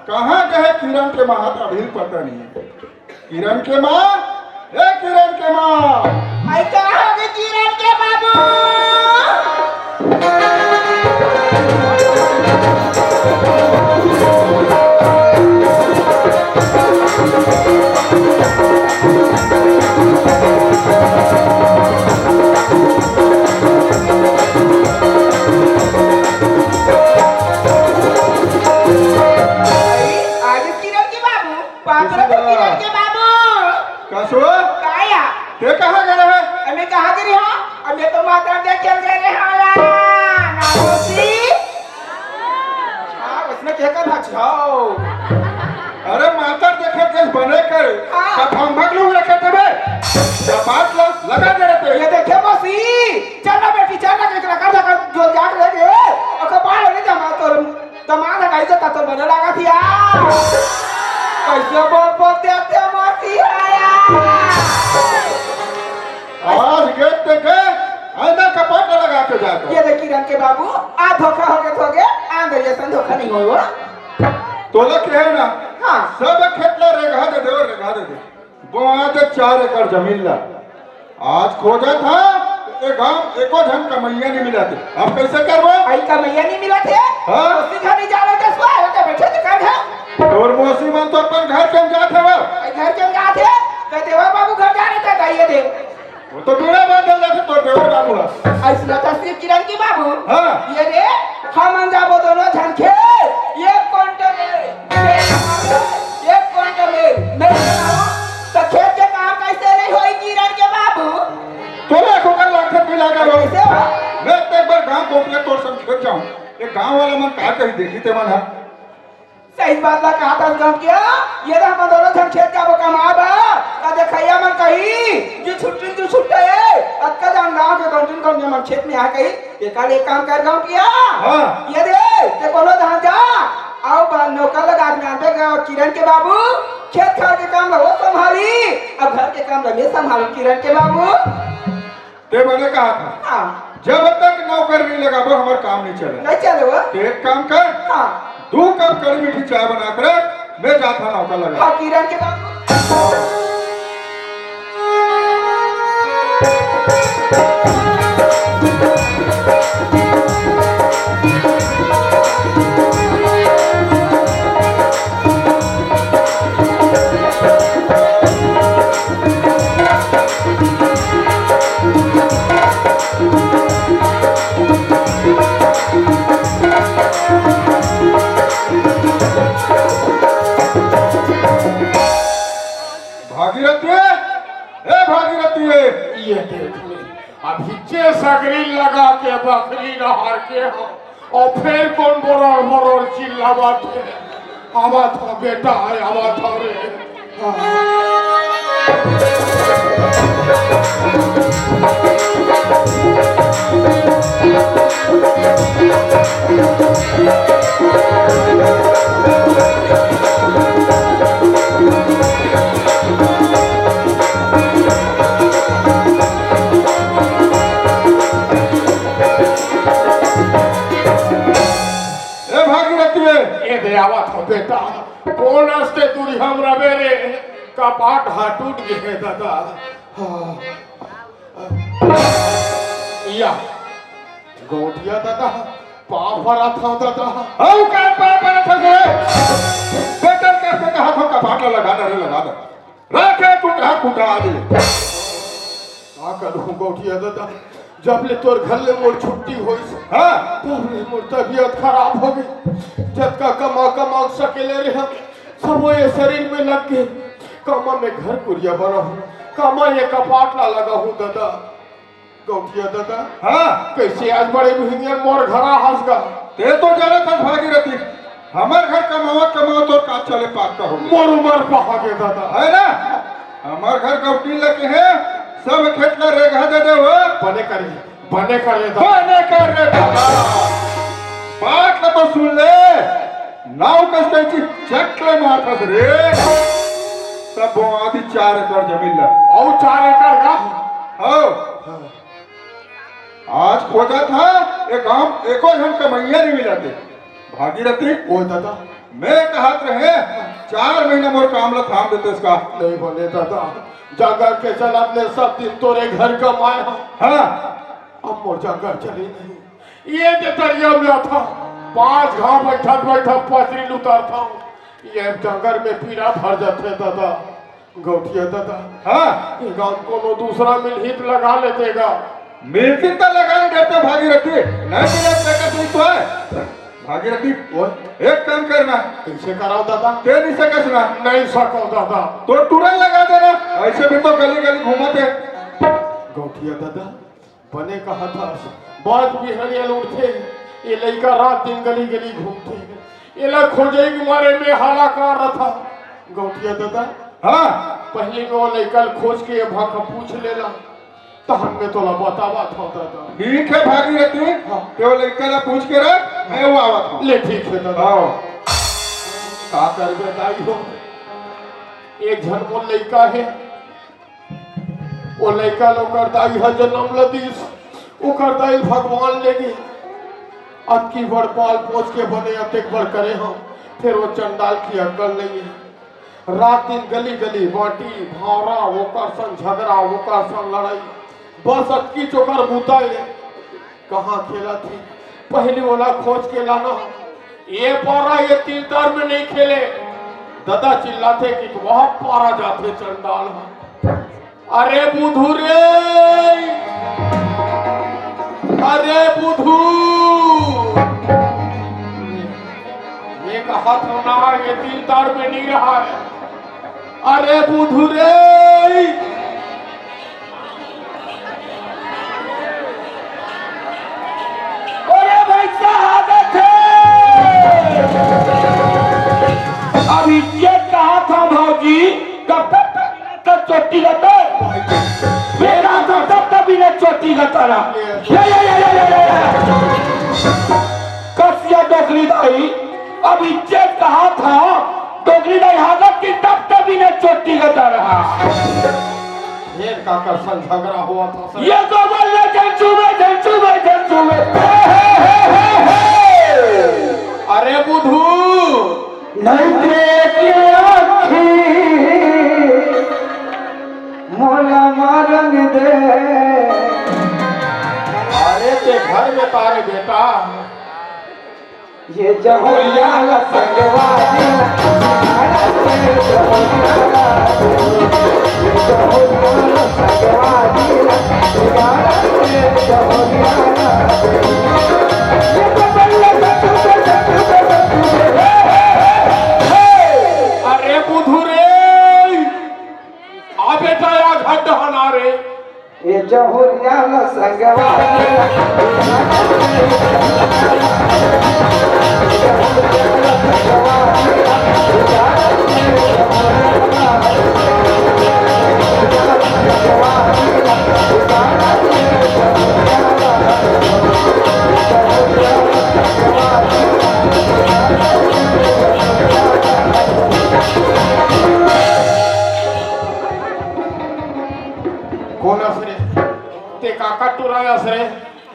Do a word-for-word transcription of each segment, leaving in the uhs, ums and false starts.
कहाँ गए किरण के माँ? अभी पता नहीं है। किरण के माँ, ए किरण के माँ। आई कहाँ गए किरण के बाबू? आई, आई किरण के बाबू। पात्र तो किरण के बाबू। कसो? काया? ते कहाँ गए रहे? अमे कहाँ गए रहे हो? अमे तो माता दे चल गए रहे हाला। ना होती? हाँ, उसने क्या कहा? जाओ। अरे माता देखे के बने करे। हाँ। तब हम भाग लोग रखे थे बे। जब बात ल-, लगा दे रहे थे। ये देखे मौसी। चल ना बेटी, चल ना, इतना कर, कर, जो जाग रहे थे। ओकर बाल नहीं जमा तो दमाद हटाई तो तत्व बने लागत या। कैसे बोल बोल देते मरती आया। आज गेट पे के आईना कपाट लगा के जाता। ये देख किरण के बाबू, आ धोखा हो गए, हो गए, आ अंदर ये सन धोखा नहीं हो। तोला के है ना? हाँ। सब खेत ला रेगहा दे दे, रेगहा दे दे। बोआ दे चार एकड़ जमीन ला। आज खोजत हा, ए गांव एको झन कमैया नहीं मिलत हे। अब कैसे करबो? आई कमैया नहीं मिलत हे? हाँ। उसी घर नहीं जा रहे थे, सुआ होके बैठे थे घर घर। तोर मौसी मन तो अपन घर के जात हवे। आई घर के जात हे, कह देवर बाबू घर जा रहे थे, कहिए दे। वो तो बेड़ा बांधल जाते तोर देवर बाबू हा। ऐसी बात है, किरण की बाबू। हाँ। ये रे, हम जाबो दोनों झन खेत, एक क्विंटल में। एक क्विंटल में नहीं बनाओ, तो खेत के काम कैसे नहीं होई किरण के बाबू? तोला को कर लाख मिला कर हो। कैसे हो? मैं तो एक बार गांव को अपने तोर संग खेत जाऊं। ये गांव वाला मन का कही देखी ते मन हा। सही बात ला कहा था गांव किया। ये तो हम दोनों झन खेत जाबो कमाबा। का देखैया मन कही, जो छुट्टी जो छुट्टे है। अतका जान गांव के कंटिन कौन मन खेत में आ कही। एकर एक काम कर गांव किया। हाँ। ये दे, ते कोनो धान जा। आओ बा-, नौकर लगा के आनबे गांव किरण के बाबू। खेत खार के काम ला वो संभाली, अब घर के काम ला मैं संभालू किरण के बाबू। ते बने कहा था, हाँ। जब तक नौकर नहीं लगाबो, हमार काम नहीं चले। नहीं चले वो। ते एक काम कर, हाँ। दू कप कड़ी मीठी चाय बना के रख, मैं जात हा नौकर लगा। हाँ, किरण के बाबू। भागीरथी, ए भागीरथी, ये देख ले, अभी जे सगरी लगा के बकरी नहर के हो, और फिर कौन बरोर बरोर चिल्लावत हे? आवा था बेटा, आवा था रे। ए भागीरथी, ए दे आवत हो बेटा, कौन रस्ते दूरी हम रबे रे, कपाट हा टूट गए दादा। हाँ। या, गौटिया दादा, पाँव परत हव दादा। हऊ का पाँव परत हव रे? बेटा के हाथ में कपाट ला लगा दे रे, लगा दे। राखे कुटहा कुटहा दे। का करूँ गौटिया दादा, जब ले तोर घर ले मोर छुट्टी होइस, हाँ। तब ले मोर तबीयत खराब हो गई। जतका कमा कमा सकेले रहे, सब ये शरीर में लग गए। कामा मैं घर कुरिया बनाहूँ, कामा ये कपाट ला लगाहूँ दादा। गौटिया दादा, हाँ। कैसे आज बड़े महीने मोर घर आ हंस गा? ते तो जानत हस भागीरथी, हमर घर कमावत कमावत तोर का चले पाक का हो। मोर उमर पहा गे दादा। है ना? हमर घर गौटी लगे है, सब खेत ला रेगहा दे दे हो। बने करे, बने करे दादा। बने कर रे दादा। बात ला तो सुन ले। नाव कस कैची चकले मारत हस रे। सब बोआदी चार एकड़ जमीन ला। अउ चार एकड़ का? हो। आज खोजत हा, ए गांव एको झन कमैया नहीं मिलत हे। भागीरथी। ओ दादा। मैं कहत रहे, चार महीना मोर काम ला थाम देतेस का? नहीं बने दादा, जंगल के चलत ले सब दिन तोरे घर कमाए हंव। हाँ। अब मोर जंगल चले नहीं। ये दे तरिया में आथंव, पांच घांव बइठत बइठत पचरी ल उतारथंव। ये जंगल में पीरा भर जाथे दादा। गौंटिया दादा, हाँ। ये गांव कोनो दूसरा मिलही त लगा लेते गा। मिलतिस त लगा लेते भागीरथी, नहीं मिले त का सुई तो है। भागीरथी, ओए। एक काम करना। कइसे करंव दादा? ते नहीं सकस ना। नहीं सकंव दादा। त टूरा ल लगा देना, अइसे भी तो गली गली घूमत हे। गौंटिया दादा, बने कहत हस, बात बिहनिया ले उठथे, ये लइका रात दिन गली गली घूमथे, एला खोजई के मारे में हालाकार रथंव। गौंटिया दादा, हाँ। पहिली में वो लइका ल खोज के ये भाखा पूछ लेला, तहन में तोला बतावत हंव दादा। ठीक हे भागीरथी, हाँ। ते वो लइका ला पूछ के रख, मैं वो आवत हंव। ले ठीक हे दादा। हाँ। का करबे दाई हो, एक झन मोर लइका हे, वो लइका ल ओकर दाई ह जनम ल दिस, ओकर दाई ल भगवान ले गे। अतकी बड़ पाल पोस के बने अतेक बड़ करे हंव, फेर वो चंडाल के अक्कल नइ हे। रात दिन गली गली बांटी भांवरा, ओकर संग झगरा, ओकर संग लड़ई, बस अतकीच ओकर बूता हे। कहाँ खेलत हे, पहिली ओला खोज के लाना। ये पारा ये तीर-तार में नहीं खेले। ददा चिल्लाथे कि वहाँ पारा जाथे चंडाल ह। अरे बुधू रे, अरे बुधू, ये कहत हंव ना, ये तीर-तार में नहीं रहा है। अरे बुधू रे, अरे भइसा हागत हे। अभी ये कहत हंव भौजी, कब तक चोटी लगे? बेरा तो तब तक बिना चोटी लगे रहा। ये, ये, ये। कस या डोकरी दाई, अभी ये कहत हंव, डोकरी दाई हागत हे तब तक बिना चोटी लगे रहा। फेर काकर संग झगरा होवत हे? ये तो बोल रहे झंझू में, झंझू में, झंझू में। हे, हे, हे, हे, हे। अरे बुधू। नहीं देखे आँखी मोला मारन दे। अरे ते घर में तारे बेटा। ये जहरिया ला संगवारी ला, ये जहरिया ला संगवारी ला, ये जहरिया ला। अरे बुधू रे, आ बेटा, या घर डहन आ रे। ये जहुरिया ला संगवारी ला। कोन अस रे? ते काकर टुरा अस रे?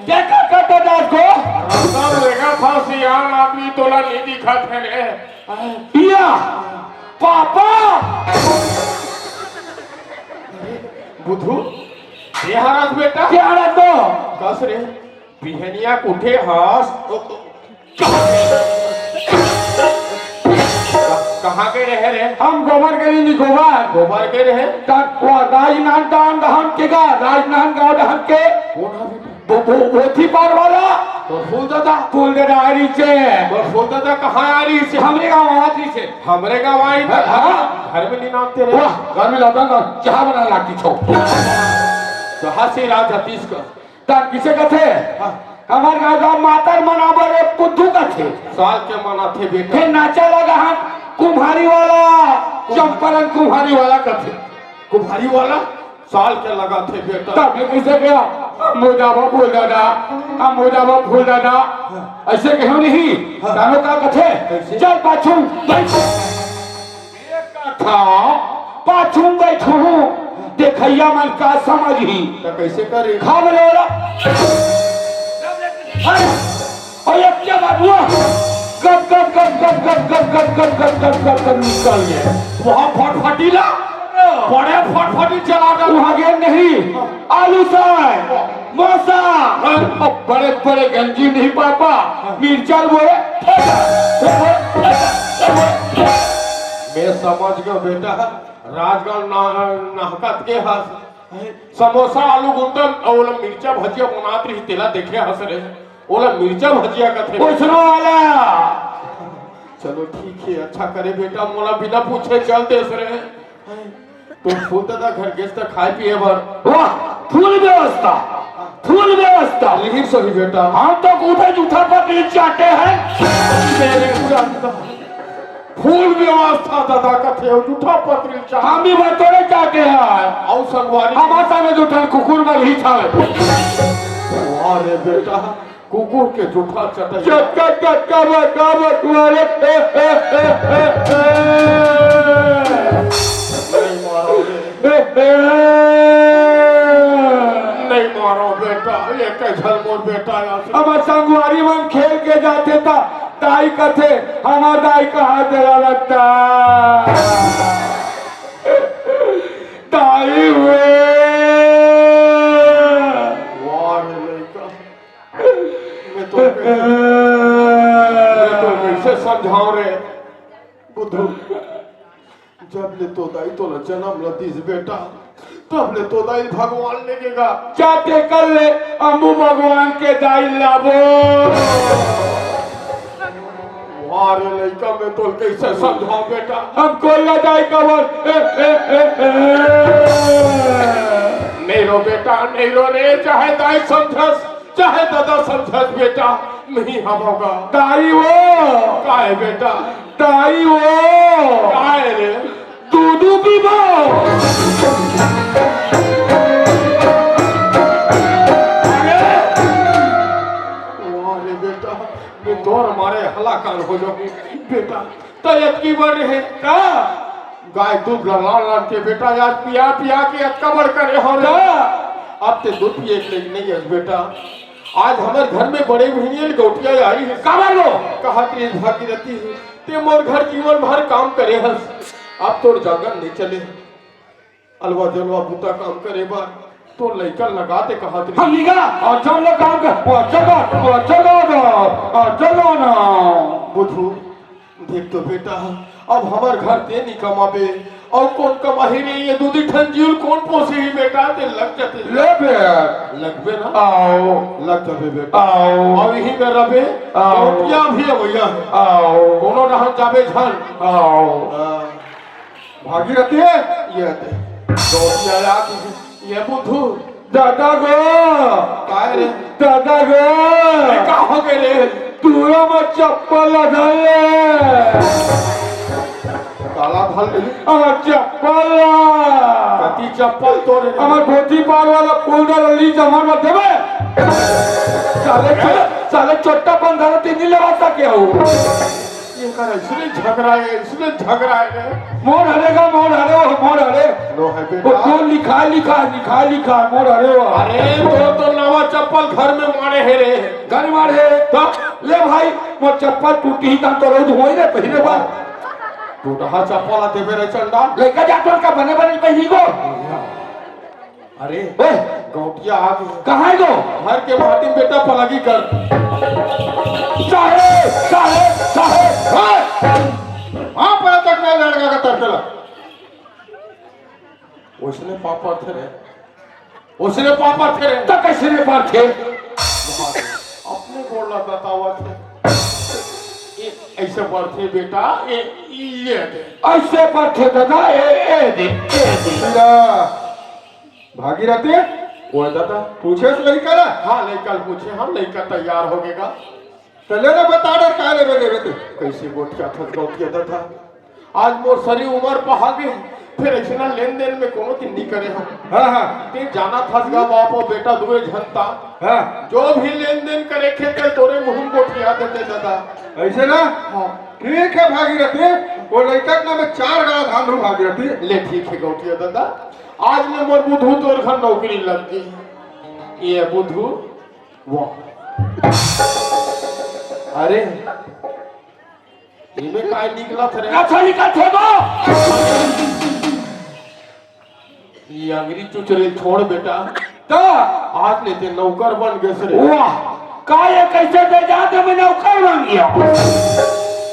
ते काकर टुरा अस गो? रंगा रेगा था सियान आदमी तोला नहीं दिखत हे रे। पिया, पापा। बुधू, ये हरस बेटा? क्या हरस तो? कस रे? बिहनिया के उठे हस? कहाँ गे रहे रे? हम गोबर गे रहे, गोबर। गोबर गे रहे? तब वो राजनांदगांव डहन के गा, राजनांदगांव डहन के। कोन हा बेटा? वो, वो, वो थी पार वाला। तोर फूल दादा। फूल दादा आ रही छे। तोर फूल दादा कहाँ आ रही छे? हमरे गाँव आ रही छे। हमरे गाँव आई हाँ, हाँ। घर में नहीं नाम तेरे। वाह, घर में लाता ना, चाह बना लाती छो। तो हंसी राजा तीस का। तब किसे कथे? हाँ। हमर गाँव का मातर मनाबर एक बुद्धू कथे। साल के मनाथे बेटा। फिर नाचा लगा हन कुम्हारी वाला, चंपरन कुम्हारी वाला कथे। कुम्हारी वाला साल के लगाथे बेटा। तब मैं किसे गया? हम हो जाबो फूल दादा, हम हो जाबो फूल दादा। हाँ। ऐसे कहो नहीं, हाँ। जानो का कथे? कैसे? चल पाछू, बैठ। एक कथा, पाछू बैठू, देखैया मन का समझही। तो कैसे करे? खा बोले वाला। अरे, और ये क्या बात हुआ? गप गप गप गप गप गप गप गप गप गप गप गप निकल गए। वहाँ फटफटी ला, बड़े फटफटी चला दे। वहाँ गेंद नहीं, आलू साय, मौसा, हाँ। और बड़े बड़े गंजी नहीं पापा, मिर्चा बोले। मैं समझ गया बेटा, राजगढ़ ना, नाहकत के हस। समोसा, आलू गुंडा, अउ ओला मिर्चा भजिया बनात रही, तेला देखे हस रे। ओला मिर्चा भजिया कथे। ओइसनो वाला। चलो ठीक है, अच्छा करे बेटा, मोला बिना पूछे चल देस रे। तो फूल दादा घर गेस त खाए पिए बर। वाह, फुल व्यवस्था, फुल व्यवस्था। लिहिर सही बेटा। हम तो कूदे जूठा पर भी चाटे हैं। मेरे चंद। फुल व्यवस्था दादा कथे, अउ जूठा पतरी चाट। हम भी बतोरे चाटे हैं। अउ संगवारी। हमार सामने जूठा कुकुर में ही छावे। वाह रे बेटा, कुकुर के जूठा चटई। चटका, चटका, बटका, बटुआ रे। ए, ए, ए, ए, ए। नहीं मारो रे। ए, ए। नहीं मारो बेटा, ये कैसन मोर बेटा यार। अब संगवारी मन खेल के जाथे ता दाई कथे, हमार दाई कहाँ तेरा लगता? दाई हुए। वाह रे लइका। मैं तो कैसे, मैं तो कैसे समझाऊं रे बुद्धू। जब ले तो दाई तोला जन्म ल दिस बेटा, तब ले तो दाई भगवान लेगेगा। चाटे कर ले, अम्बू भगवान के दाई लाबो। वाह रे लइका, मैं तोल कैसे समझाऊं बेटा? हम कोई ना दाई का बोल। ए, ए, ए, ए। नहीं रो बेटा, नहीं रो रे, चाहे दाई समझस, चाहे दादा समझस बेटा, नहीं हवगा। दाई वो। काय बेटा? दाई वो। काय रे? दूधू पीबो। अरे। वाह रे बेटा, मैं तोर मारे हलाकान हो जाऊं। बेटा, त एतकी बड़ रहे। का? गाय दूध ला लान लान के बेटा, यार पिया पिया के अतका बड़ करे हो रे। का? अब ते दूध पिए के लेके नहीं है बेटा। आज हमर घर में बड़े बहिनियन गौटिया आई है। काबर वो? कहत रही भागीरथी है, ते मोर घर जीवन भर काम करे हस, अब तोर जांगर नहीं चले। अलवा जलवा बूता काम करे बर तोर लइका लगा ते कहत रही। हम निगा, अच्छा लो काम कर, वो अच्छा कर, वो अच्छा कर, अच्छा लो ना। बुद्धू, देख तो बेटा, अब हमर घर ते नहीं कमाबे, अउ कोन कमाही रे, ये दूधी ठन जीव ल कोन पोसही बेटा, ते लग जाते। ले बे। लगबे ना? आओ। लग जाबे बेटा। आओ। अउ इही में रबे, आओ। गौटिया भी अवैया है। आओ। कोनो डहर जाबे झन। आओ। हाँ। भागीरथी, ये दे। गौटिया आ गई। ये बुद्धू। दादा गो। काय रे? दादा गो। अरे, का हो गए रे? तूरा में चप्पल ला धर ले। काला धर ले। अरे, चप्पल ला। कति चप्पल तोरे? अरे, धोती पार वाला फूल डाल ली जमा मत देवे। साले चो-, साले चोट्टा पंद्रह तीन दिन लेवा सके हो। ये कर इसने झगड़ा है, इसने झगड़ा है। मोर हरे गा, मोर हरे, ओ मोर हरे। लो है बेटा। ओ तो लिखा, लिखा, लिखा, लिखा, मोर हरे ओ। अरे तो, तो नवा चप्पल घर में मारे है रे। घर मारे है। तो? ले भाई, मोर चप्पल टूटी ही ता तो रोज होई रे पहिरे बार। टूटहा चप्पल आते बेरे चंडा। लइका जा तोर का बने बने पहिरी गो। अरे, ओए! गौटिया आ गए। कहाँ है गो? घर के माटी में बेटा पलगी कर। साहेब, साहेब, साहेब, ओए! वहाँ पर तक नहीं लड़का का तरफेला। उसने पापड़ थे रे। उसने पापड़ थे रे। तो कैसे रे पापड़ थे? अपने गोड़ ला बतावा थे। ए, ऐसे बढ़ते बेटा, ए, ये दे। ऐसे बढ़ते दादा, ए, ए दे, ए दे। ला। भागीरथी? ओ दादा। पूछे से लइका ला? हाँ, लइका ल पूछे, हाँ, लइका तैयार हो गएगा। तो ले ना बता दे, का लेबे देबे तू? कैसे गोठिया थस गौठिया दादा? आज मोर सरी उमर पहा गे, फिर ऐसना लेन देन में कोनो दिन नहीं करे हम। हाँ, हाँ। ते जाना थस गा बाप और बेटा दुए झन ता। हाँ। जो भी लेन देन करे खेते तोरे मुँह में गोठिया देते दादा। ऐसे ना? हाँ। ठीक है भागीरथी, वो लइका ना मैं चार गाड़ा धान रू भागीरथी। ले ठीक है गौठिया दादा, आज ले मोर बुधू तोर घर नौकरी लग गई। ये बुधू, वाह। अरे, एमे काय निकलत रे? अच्छा निकलत हे तो। ये अंगरी चुचरे छोड़ बेटा। त आज ले ते नौकर बन गेस रे। वाह, का ये कैसे दे जात हे मैं नौकर बन गया?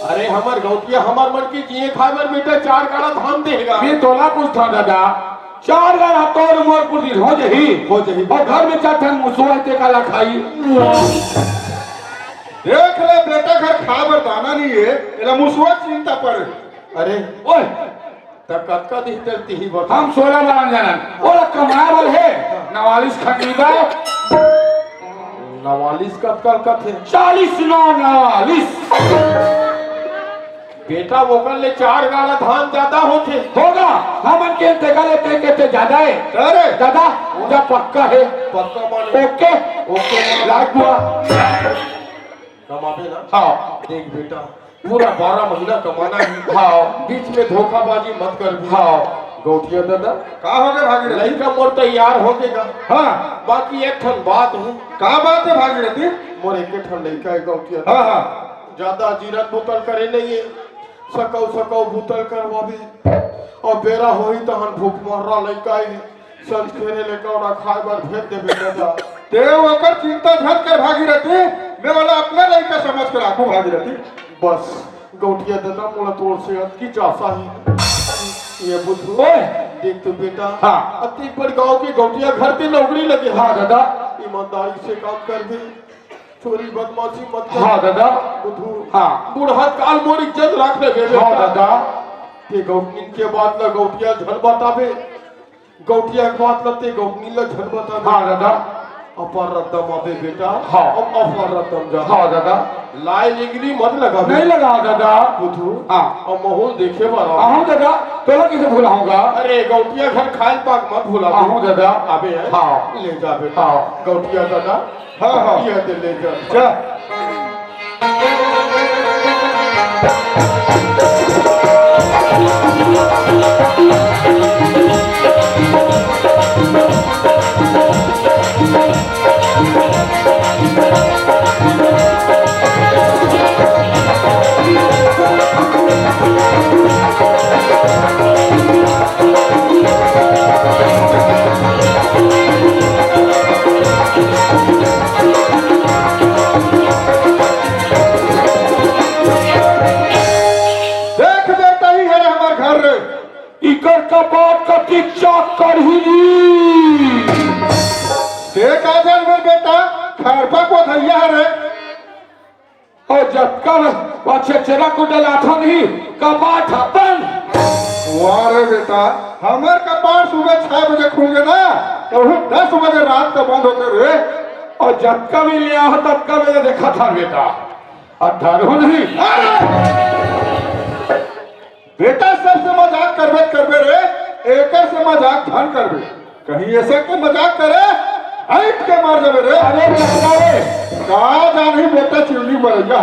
अरे हमर गौटिया हमर मन के जिए खाए बर बेटा चार गाड़ा धान देगा। मैं तोला पूछथंव दादा, चार गाड़ा तोर मोर कुल दिन हो जही? हो जही। अउ घर में चार ठन मुसवा हे ते काला खाई? देख ले बेटा, घर खाए बर दाना नहीं हे, एला मुसवा चिंता पड़े। अरे ओए, त कतका दिन तक तिही बता। हम सोलह बारह जानन, ओला कमाए बर हे, नवालिस खंडी बा। नवालिस कतका कथे? चालीस नौ नवालिस। बेटा, ओकर ले चार गाड़ा धान जादा होथे। होगा, हमन के तेकर ले ते के ते जादा हे। अरे। दादा, जा पक्का हे। पक्का मान। ओके। ओके मान। लाग बुआ। कमाबे ना? हाँ। देख बेटा, पूरा बारह महीना कमाना हे। हाँ। बीच में धोखाबाजी मत कर भी। हाँ। गौटिया दादा। का हो गे भागीरथी? लइका मोर तैयार हो गेगा। हाँ। बाकी एक ठन बात हे। का बात हे भागीरथी? मोर एक ठन लइका हे गौटिया दादा। हाँ, हाँ। जादा जीरन बुतल करे नहीं हे, सकौ सकौ बुतल करवाबे। अउ बेरा होही तहन भूखमर्रा लइका हे, संझखेरे ले कौड़ा खाए बर भेज देबे दादा। ते ओकर चिंता झन कर भागीरथी, मैं ओला अपने लइका समझ के राखूं भागीरथी। बस गौटिया दादा, मोला तोर से अतकी चासा हे। ये बुद्धू, ओए! देख तो बेटा, हाँ। अतिक बड़ गांव के गौटिया घर ते नौकरी लगे हे। हाँ दादा। ईमानदारी से काम करबे। चोरी बदमाशी मत कर। हाँ दादा। बुद्धू। हाँ। बुढ़त काल मोर इज्जत राख लेबे हाँ बेटा। दादा। ते गौटनिन के बात ला गौटिया झन बताबे, गौटिया के बात ला ते गौटनिन ला झन बताबे। हाँ दादा। अपार रद्दा माबे बेटा। हाँ। अब अपार रद्दा जा। हाँ दादा। लाय लिंगनी मत लगाबे। नहीं लगा दादा। बुद्धू। हाँ। अब माहौल देखे बर आओ। आहूं दादा, तोला कैसे भुलाऊंगा? अरे गौटिया घर खायल पाक मत भुला। आहूं दादा। अबे हाँ। ले जा बेटा। हाँ। गौटिया दादा। हाँ, हाँ। ये दे ले जा। जा। देख बेटा, ही हरे हमर घर रे। इकर कपाट कतिक चाक करही नी। ते का जानबे बेटा, खरपा कोथइया हरे। अउ जतका छेरछेरा को डलाथन ही, कपाट ह बंद। वाह रे बेटा, हमर कपाट सुबह छह बजे खुल गे ना, त उही दस बजे रात का बंद होथे रे। अउ जतका भी लिया हो, ततका बेरा देखत हन बेटा, अउ धरहूं नहीं। बेटा, सबसे मजाक करबे त करबे रे, एकर से मजाक झन करबे। कहीं ऐसा के मजाक करे, हट के मार देबे रे। अरे लखना रे। का जानी बेटा, चिमनी बरैया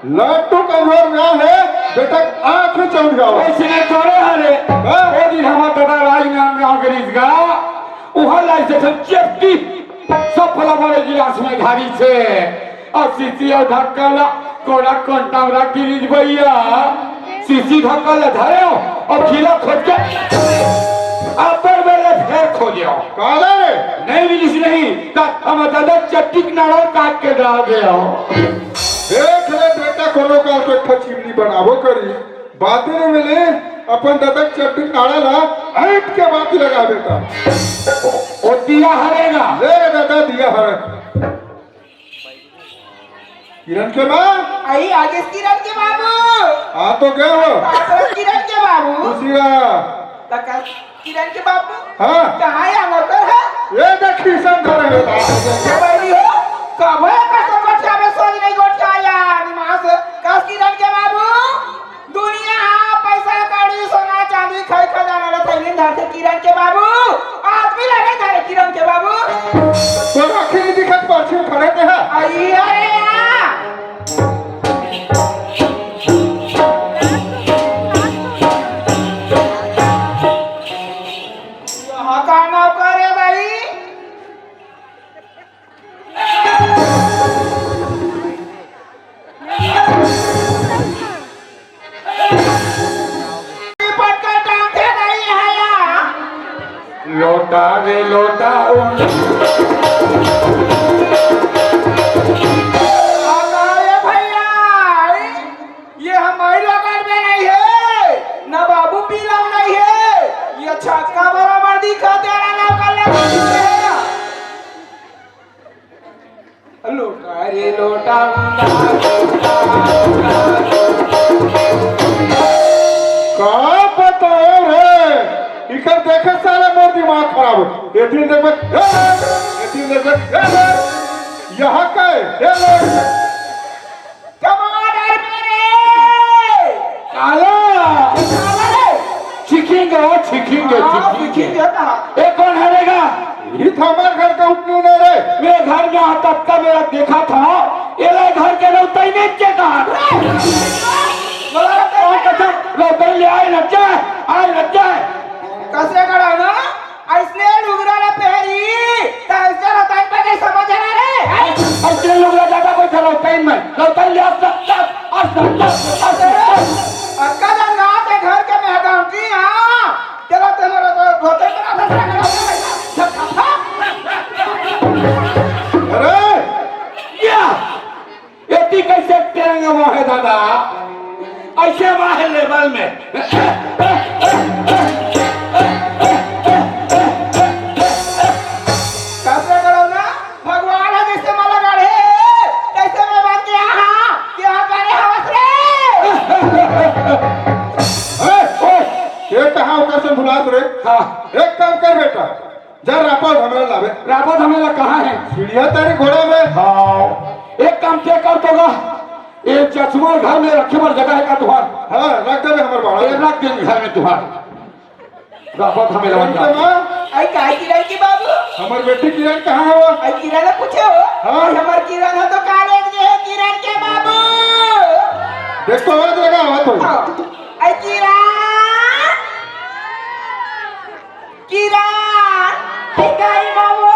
लट्टू कमजोर ना हे, बेटा आँख में चौंध जाओ। वैसने थोड़े हरे। हाँ? ओ दिन हमर दादा राजनांदगांव के रिश्तेदार, उहाँ लाई से सब चेपटी, सब फला बड़े गिलास में ढारी से। अउ शीशी अउ ढक्कन ला कोना कोंटा में रख दिस भैया। शीशी ढक्कन ला धरे हो अउ खीला खोज के अब्बर बेर ले फेर खोजे हो। काला रे? नहीं मिलिस नहीं, त हमर दादा चट्टी के नाड़ा काट के डाल दे हो। देख ले बेटा, कोनो काल के एक ठो चिमनी बनाबो करी, बाती नहीं मिली, अपन दादा के चट्टी के नाड़ा ला ऐंठ के बाती लगा बेटा। ओ, ओ दिया हरे ना। ले रे दादा, दिया हरे। किरण के माँ? आई, आगे किरण के बाबू। आ तो गए हो। बाबू, किरण के बाबू। खुशी रहा। तका किरण के बाबू। हाँ। कहाँ है हमर घर है? ये देख, किशन धरे हो। क्या बोली हो? कब है कसम बच्चा में सोच नहीं गोठिया यार, माँ से। कस किरण के बाबू? दुनिया हा पैसा कौड़ी सोना चांदी खई खजाना ला थैली धरथे किरण के बाबू, आदमी ला नहीं धरे किरण के बाबू। तोर आँखी नहीं दिखत, परछी खड़े ते हा। आई अरे या। यहाँ का नौकर है भाई? लोटा रे लोटा। अरे भैया, ये हमारी लोकल में नहीं है, ना बाबू पीला नहीं है, ये छक्का बराबर दिखा तेरा लोकल में नहीं है। लोटा रे लोटा। का बताओ रे, इकर देखे साला मोर दिमाग खराब हो। ये दिन देख बे, ए, ये दिन देख बे, ए, यहाँ का है? ए, टमाटर मेरे। काला। काला रे। चिखेंगे, वो चिखेंगे, हाँ, चिखेंगे। चिखेंगे ना। ये कौन है रे गा? ये तो हमारे घर का उठने नहीं रे। मेरे घर में आता तब मेरा देखा था, ये ले घर के लौटा ही नहीं चेता। बोला रे। कौन कसम? लौटा ही ले आए ना जाए, आए ना जाए। कसे करा ना? अइसने लुगरा ला पहरी, त अइसने रतन पे नहीं समझ रहा रे। अइसने लुगरा ज्यादा कोई था रतन में। रतन ले अब तक, अब तक, अब तक। अक्का जंगा ते घर के मेहदान की, हाँ। तेरा, तेरा, तेरा, रतन पे आता था। अरे! या! एती कैसे टेंग वाहे दादा? ऐसे वाहे लेवल में। कैसे करो ना? भगवान है जैसे मला गढ़े, कैसे मैं बन गया हाँ? क्या करे हवस रे? ए, ओए, ये कहाँ होकर से भुलात रे? हाँ। एक काम कर बेटा, जा रापा धमेला लावे। रापा धमेला कहाँ है? सीढ़िया तारी घोड़ा में। हाँ। एक काम के कर तो गा, ये चश्मा घर में रखे बर जगह है का तुहार? हाँ, रख देबे हमर बाड़ा। ये रख दे घर में तुहार। रापा धमेला बन जा। आई का किरण के बाबू? हमर बेटी किरण कहाँ है वो? आई किरण ने पूछे हो? हाँ। आई हमर किरण है तो कॉलेज में है किरण के बाबू। देख तो आवाज लगा, आवाज तो। हाँ। आई किरण। किरण, हे गाई बाबू।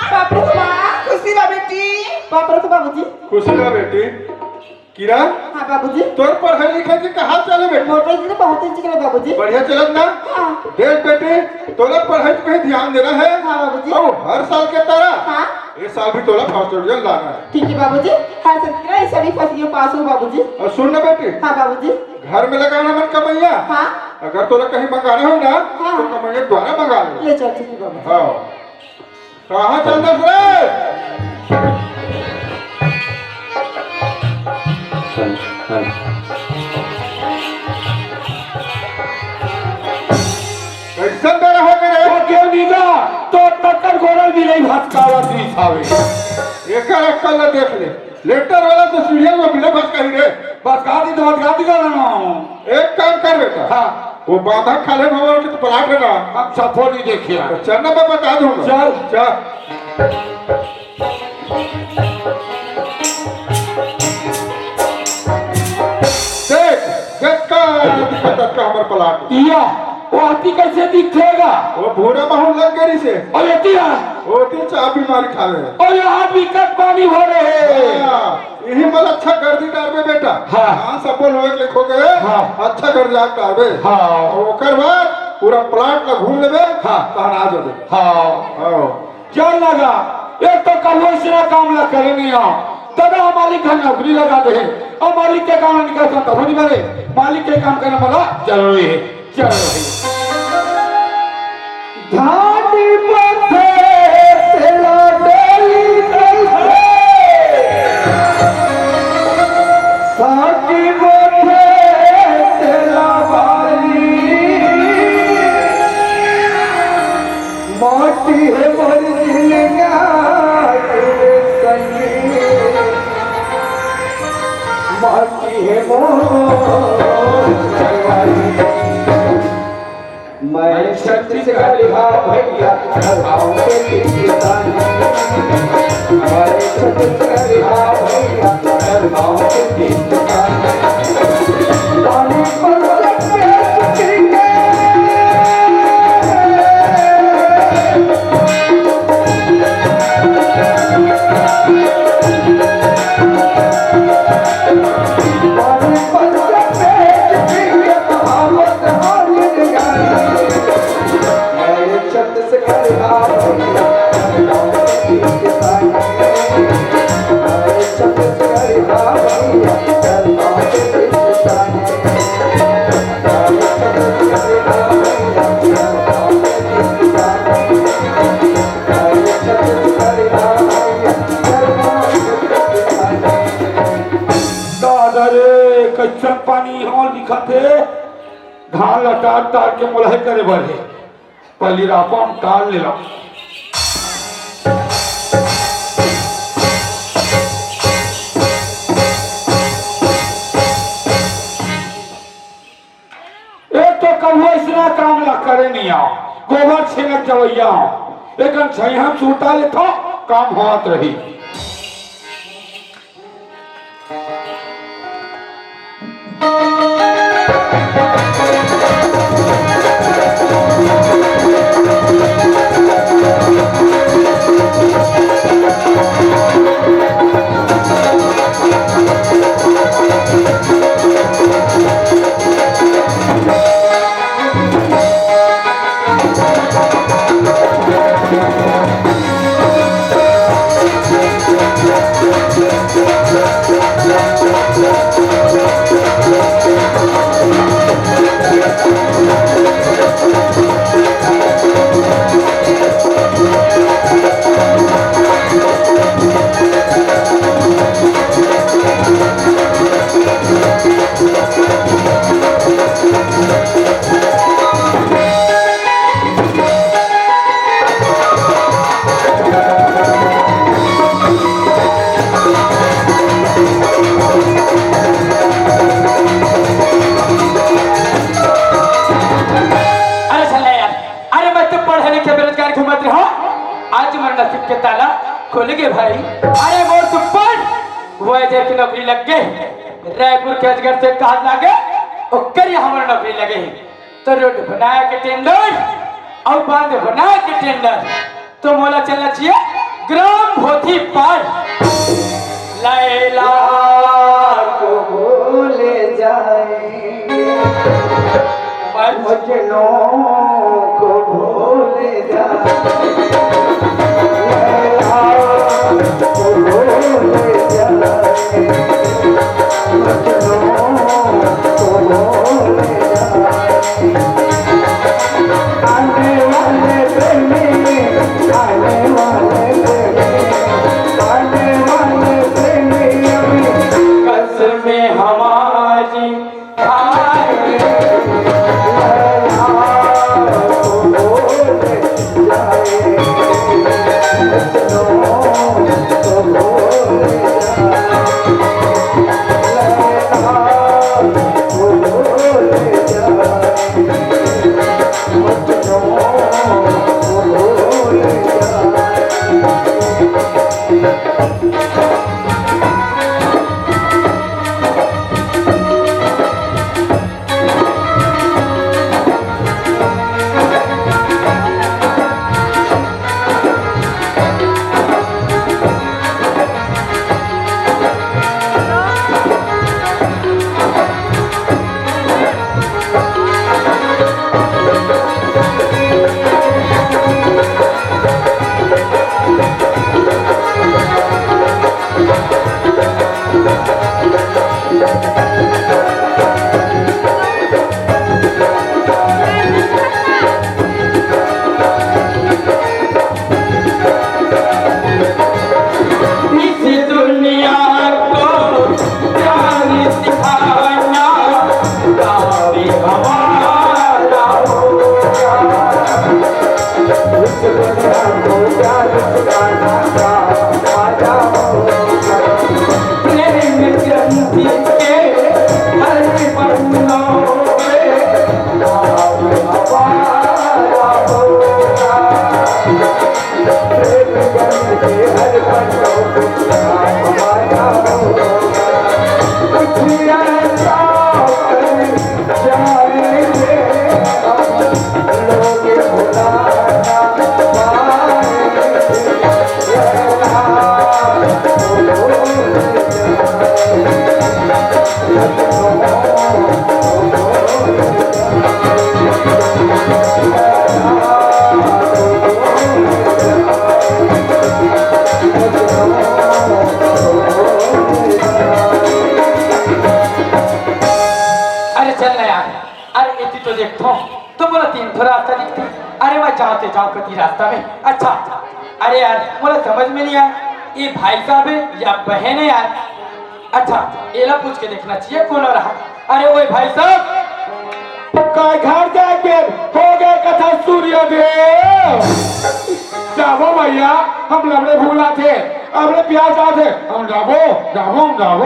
बाप रे बाप, खुशी रह बेटी। बाप रे तो बाबूजी। खुशी रह बेटी। किरण। हाँ बाबूजी। तोर पढ़ाई लिखाई के का हाल चाल है बेटी? मोर पढ़ाई तो बहुत ही चल बाबूजी। बढ़िया चलत ना? हाँ। देख बेटी, तोला पढ़ाई पे ध्यान देना है। हाँ बाबूजी। और हर साल के तरह हाँ। इस साल भी तोला फर्स्ट डिवीजन लाना है। ठीक है बाबूजी, हर साल की तरह इस साल भी फर्स्ट डिवीजन पास हो बाबूजी। और सुन ना बेटी। हाँ बाबूजी। घर में लगाना मत कमैया। हाँ। अगर तोला कहीं मंगाना हो ना, हाँ। तो कमैया द्वारा मंगा ले। ले चल, ठीक है बाबूजी। हाँ। कहाँ चल दस रे? चल, चल। कैसन बेरा हो गए रे? वो क्यों नहीं गा? तो तक्कर गोरल भी नहीं भटकावत नहीं सावे। एकर अक्कल ला देख ले। लेटर वाला तो सीरियल में मिले बस कहीं रे। बस गादी तो बस गादी का ना। एक काम कर बेटा। हाँ। वो बांधा खाले भवन के तो प्लाट है ना। हम सफो नहीं देखिया। तो चलना मैं बता दूंगा। चल। चल। देख, देख का दिखत का हमर प्लाट। या, वो हाथी कैसे दिखेगा? वो भूरा महूं लग गई से। और ये दिया। वो तीन चार बीमारी खावे। और ये हाथ भी कट पानी हो रहे हैं। हाँ। इही मन अच्छा गर्दी डारबे बेटा। हाँ। हाँ, सफल होए के लिखो के। हाँ। अच्छा गर्दी डारबे। हाँ। और ओकर बाद पूरा प्लाट ला घूम लेबे। हाँ। तहन आ जाबे। हाँ। हाँ। चल लगा, एक तो कबो इसने काम ला करे नहीं आ। तदा हम मालिक घर नौकरी लगा दे। और मालिक के काम निकल सकता हो नहीं बने। मालिक के काम करना मला जरूरी है। चलो भाई। घाटी पथे तेला डोली कैसे? साकी पथे तेला बाल बाकी है मोर। मैं छत्तीसगढ़, हाँ भैया, गाँव के किसान। मैं छत्तीसगढ़, हाँ भैया, गाँव के किसान। पानी पर दादा रे, कइसन पानी हो दिखत हे। धान ल टार टार के मोलहे करे बर हे। पल्ली रापा म टार लेला। एक तो कभू अइसना काम ला करे नइ आंव, गोबर छेंगत जवइया आंव। एकन छइहा सूता लेथंव, काम होवत रही। अरे साला यार, अरे मैं तो पढ़े लिखे बेरोजगार घूमत रहा, आज मोर नसीब के ताला खुल गे भाई। अरे मोर तो पढ़, वो जे के नौकरी लग गे, रायपुर के अजगर से कहा लागे, ओकर यहाँ मोर नौकरी लगे। तो रोड बनाए के टेंडर अउ बांध बनाए के टेंडर, तो मोला चलना चाहिए ग्राम भोथी पार। लैला को भूल जाए, मजनू को भूल जाए, लैला को भूल जाए। अरे चल ना यार, अरे एती तो देखथों, तो मोला तीन ठो रास्ता दिखथे। अरे मैं जांव ते जांव कती रास्ता में। अच्छा, अरे यार, मोला समझ में नहीं आय, ये भाई साहब हे या बहन हे यार? अच्छा, एला पूछ के देखना चाहिए कोन रहा। अरे ओए भाई साहब, काय घर जाके हो गए कथा सूर्यदेव। जाबो भैया, हम लबड़े भूला थे, अबड़े प्यार जाथे, हम जाबो, जाबो, हम जाबो।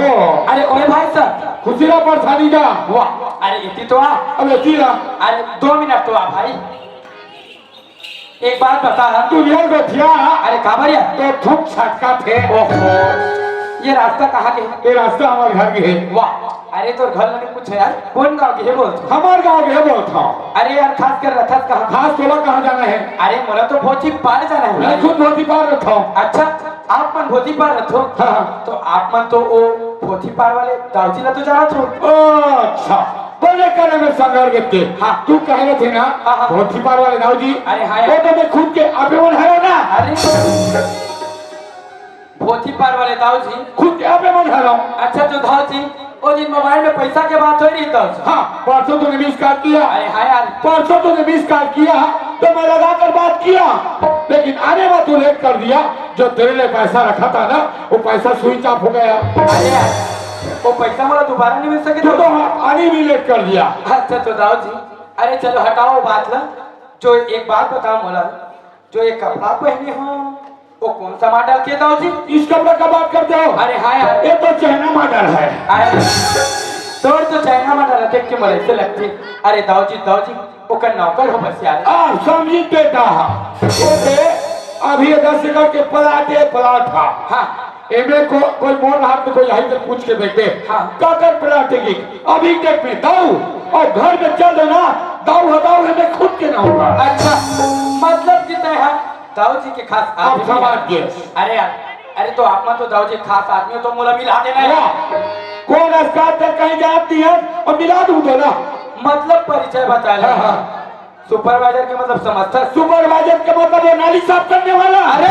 अरे ओए भाई साहब। खुशी ला परेशानी जा। वाह, अरे एती तो आ। अब एती ला। अरे दो मिनट तो आ भाई, एक बात बता। तू ये गोठिया। अरे काबर यार? तो थुक छटका थे। ओहो, ये रास्ता कहाँ के? ये रास्ता हमारे घर के है। वाह, अरे तोर घर लगे कुछ है यार? कोन गांव के है बोल? हमारे गांव के है बोल था। अरे यार, खास कर रथस कहाँ? खास तोला कहाँ जाना है? अरे मोला तो भोथी पार जाना है। मैं खुद भोथी पार रहता हूँ। अच्छा, आप मन भोथी पार रथो? हाँ, हाँ। तो आप मन तो ओ भोथी पार वाले दाऊ जी ला तो जानत हो। ओ, अच्छा। बने करे में संगर के ते। हाँ। तू कहे रहे थे ना, हाँ, हाँ। भोथी पार वाले दाऊ जी। अरे हाँ वो यार। तो मैं खुद के आपे मन हरो ना। अरे। भोथी पार वाले दाऊ जी। खुद के आपे मन हरो। अच्छा तो दाऊ जी, ओ दिन मोबाइल में पैसा के बात हो रही दाऊ जी। हाँ, परसों तूने मिस कॉल किया। अरे हाँ यार। परसों तूने मिस कॉल किया, तो मैं लगा कर बात किया, लेकिन आने में तू लेट कर दिया। जो तेरे लिए पैसा रखा था ना, वो पैसा स्विच ऑफ हो गया। अरे यार, वो पैसा मोला दोबारा नहीं मिल सके तू तो? हाँ, आने भी लेट कर दिया। अच्छा तो दाऊ जी, अरे चलो हटाओ बात ला। जो एक बात बताओ मोला, जो ये कपड़ा पहने हो, वो कौन सा मॉडल के दाऊ जी? इस कपड़ा का बात करते हो? अरे हाँ यार। ये तो चाइना मॉडल है। अरे, तोर तो चाइना मॉडल है, देख के मोला ऐसे लगती। अरे दाऊ जी, दाऊ जी, ओकर नौकर हो बस यार। आ, समझी बेटा, ये दे, अभी ये दस एकड़ के प्लाट है, प्लाट था। हाँ। एमे को, कोई मोर हाथ में कोई आई तो पूछ के देख दे। हाँ। काकर प्लाट है ये? अभी देख में दाऊ, और घर में चल देना, दाऊ हटाऊ है, मैं खुद के ना होगा। अच्छा, मतलब कि तय है दाऊ जी के खास आप आदमी समझ है। गए। अरे यार, अरे तो आप मन तो दाऊ जी खास आदमी हो, तो मोला मिला देना यार। वाह, कौन अस्पताल तक कहीं जाती है और मिला दूं तो ना। मतलब परिचय बता ले। हाँ, हाँ। सुपरवाइजर के मतलब समझता है? सुपरवाइजर के मतलब वो नाली साफ करने वाला। अरे,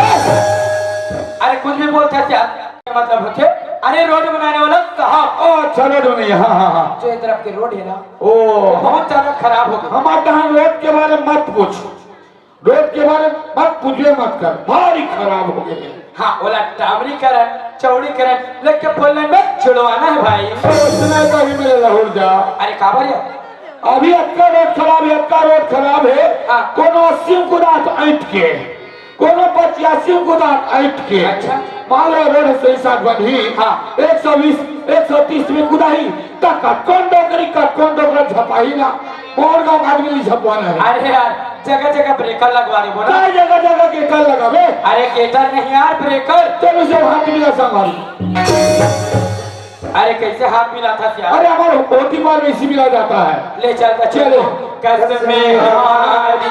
अरे कुछ भी बोलते हैं क्या? मतलब होते, अरे रोड बनाने वाला साहब। ओ, अच्छा, रोड बनाने, हाँ, हाँ, हाँ। जो ये तरफ के रोड है ना, ओ। बहुत ज्यादा खराब हो गया। हमारे यहाँ रोड के बारे में मत पूछ, रोड के बारे में मत पूछे मत कर, भारी खराब हो गए हैं। हाँ, ओला डामरीकरण, चौड़ीकरण, लेके फोर लेन में जुड़वाना है भाई। अरे सुना तो अभी मेरे लाहौर जा। अरे काबर यार? अभी अतका रोड खराब है, अतका रोड खराब है। हाँ। कोनो अस्सी कुदात ऐंठ के, कोनो पचासी कुदात ऐंठ के। अच्छा। मान लो रोड सही साथ बनही। हाँ। एक सौ बीस, एक सौ तीस में कुदाही, त कतकोन डोकरी, कतकोन डोकरा झपाही ना। मोर गाँव का आदमी नहीं झपवाना है। अरे यार, जगह जगह ब्रेकर लगवा देबो ना। काय जगह जगह के कर लगावे? अरे गेटर नहीं यार, ब्रेकर। चलो से हाथ मिला संभाल। अरे कैसे हाथ मिला था यार? अरे हमारे होती बार में इसी मिला जाता है। ले चल तो चलो। चलो। कसम हमारी।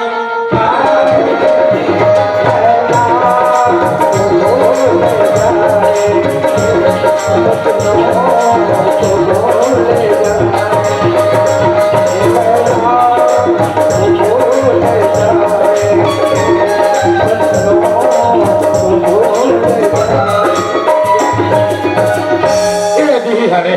ये दी हरे।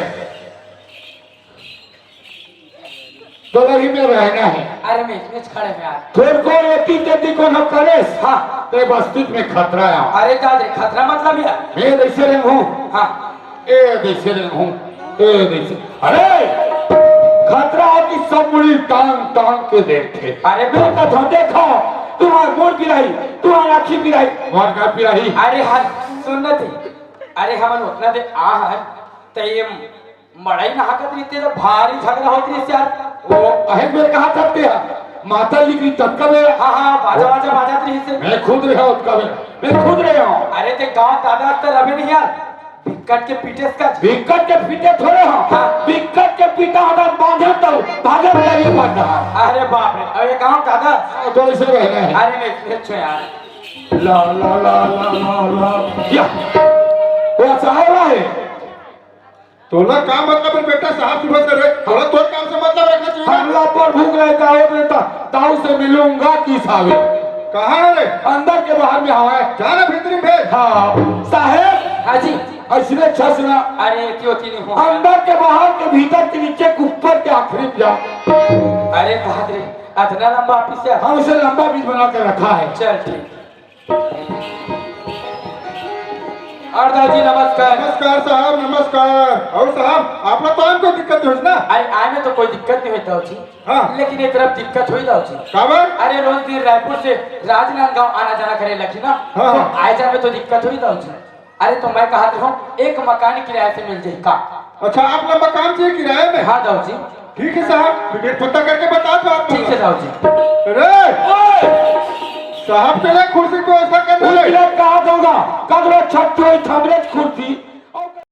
तो वही में रहना है। अरे मैं इसमें खड़े में यार। थोड़ को एती तेती कोनो करेस। हाँ। ते बस्ती में खतरा है। अरे का दे खतरा मतलब यार? मैं जैसे रंग हूँ। हाँ। ए जैसे रंग हूँ। ए जैसे। अरे! खतरा है कि सब मुड़ी टांग टांग के देखते। अरे तो कथो देखो, तुम्हार मोर पिराही, तुम्हार आँखी पिराही, तुम्हार का पिराही। अरे हाँ, सुन न थी। अरे हमन उतना दे आ हन, त ये मड़ई नहाकत रहिते त भारी झगड़ा होत रहिस यार। ओ, अहे मेरे कहा था तेरा माता लिख रही तब का मेरा। हाँ, हाँ, बाजा, बाजा, बाजा रहिस। मैं खुद रहा हूँ तब का मेरा। मैं खुद रहा हूँ। अरे ते गाँव दादा त रहे नहीं यार। बिक्कट के पीटे का। बिक्कट के पीटे थोड़े हो। हाँ। बिक्कट के पीटा होता बांधे तो भागत लगे पड़ता। अरे बाप रे, अरे गाँव दादा। हाँ, तो ऐसे रह रहे हैं। अरे नहीं, नहीं छो यार। ला, ला, ला, ला, ला, ला। या। वो साहेब है। तोला का मतलब है बेटा साहब सुबह से रे? तोला तोर काम से मतलब रखना चाहिए ना। हमला प्रभु के दाऊ से मिलूंगा कि साहब? कहाँ है रे? अंदर के बाहर में हवा है। जाना भीतरी में भेज। हाँ, साहेब। हाँ जी। ऐसने छसना। अरे, क्यों थी नहीं हो? अंदर के बाहर के भीतर के नीचे के ऊपर के आखिरी में जा। अरे, बाप रे, इतना लंबा ऑफिस है? हाँ, उसे लंबा बीच बना के रखा है। चल, ठीक। और दाऊ जी, नमस्कार। नमस्कार साहब, नमस्कार। और साहब, आप लोग तो आए में कोई दिक्कत नहीं होई ना? अरे, आए में तो कोई दिक्कत नहीं होई दाऊ जी। हाँ। लेकिन एक तरफ दिक्कत होई दाऊ जी। काबर? अरे, रोज दिन रायपुर से राजनांदगांव आना जाना करे लगी ना, हाँ, तो हाँ। आए जाए में तो दिक्कत होई दाऊ जी। अरे, तो मैं कहत रहूं, एक मकान किराए से मिल जाई का? अच्छा, आप लोग मकान चाहिए किराए में? हाँ दाऊ जी। ठीक है साहब, फिर पता करके बता दो आप। ठीक है दाऊ जी। अरे, ओए! साहब के लिए कुर्सी की व्यवस्था करना है। उनके लिए कहा दूंगा, कगरो छट्टू है, थमरे कुर्सी।